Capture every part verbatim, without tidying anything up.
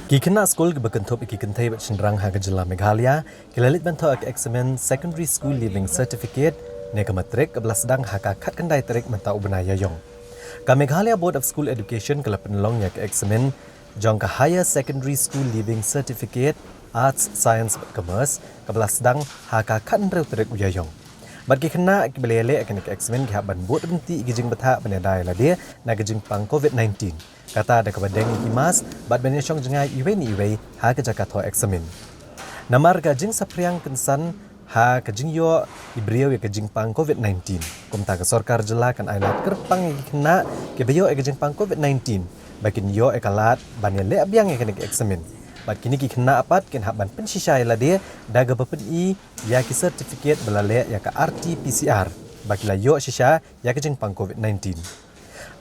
Ki khynnah skul kiba kynthup ïa ki kynthei bad shynrang ha ka jylla Meghalaya ki la leit ban thoh ïa ka eksamin Secondary School Leaving Certificate ne ka matrik kaba la sdang ha ka khatkhyndai tarik mynta u bnai Ïaïong. Ka Meghalaya Board of School Education ka la pynlong ïa ka eksamin jong ka Higher Secondary School Leaving Certificate, Arts, Science bad Commerce kaba la sdang ha ka khathynriew tarik u Ïaïong. Bad ki khynnah kiba la ïaleh ïa kane ka eksamin ki hap ban bud lynti ïa ki jingbthah ban ïada ïa lade na ka jingpang COVID-nineteen, kata da kaba deng ïa ki mask bad ban ïashong jngai iwei na iwei ha ka jaka thoh eksamin. Namar ka jingsaphriang kynsan ha ka jingïoh ki briew ïa ka jingpang COVID-nineteen, kumta ka sorkar jylla kan ai lad kyrpang ïa ki khynnah kiba ïoh ïa ka jingpang COVID-nineteen ba kin ïoh ïa ka lad ban ïaleh biang ïa kane ka eksamin. Bad kine ki khynnah pat kin hap ban pynshisha ïa lade da kaba pyni ïa ki certificate ba la leh ïa ka RT-PCR ba ki la ïoh shisha ïa ka jingpang COVID-nineteen.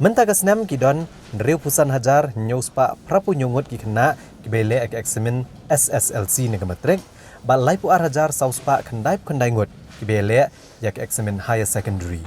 Mynta ka snem ki don hynriewphew san hajar hynñiewspah phraphew hynñiew ngut ki khynnah kiba ïaleh ïa ka eksamin SSLC ne ka matrik bad laiphew ar hajar sawspah khyndaiphew khyndai ngut kiba ïaleh ïa ka eksamin Higher Secondary.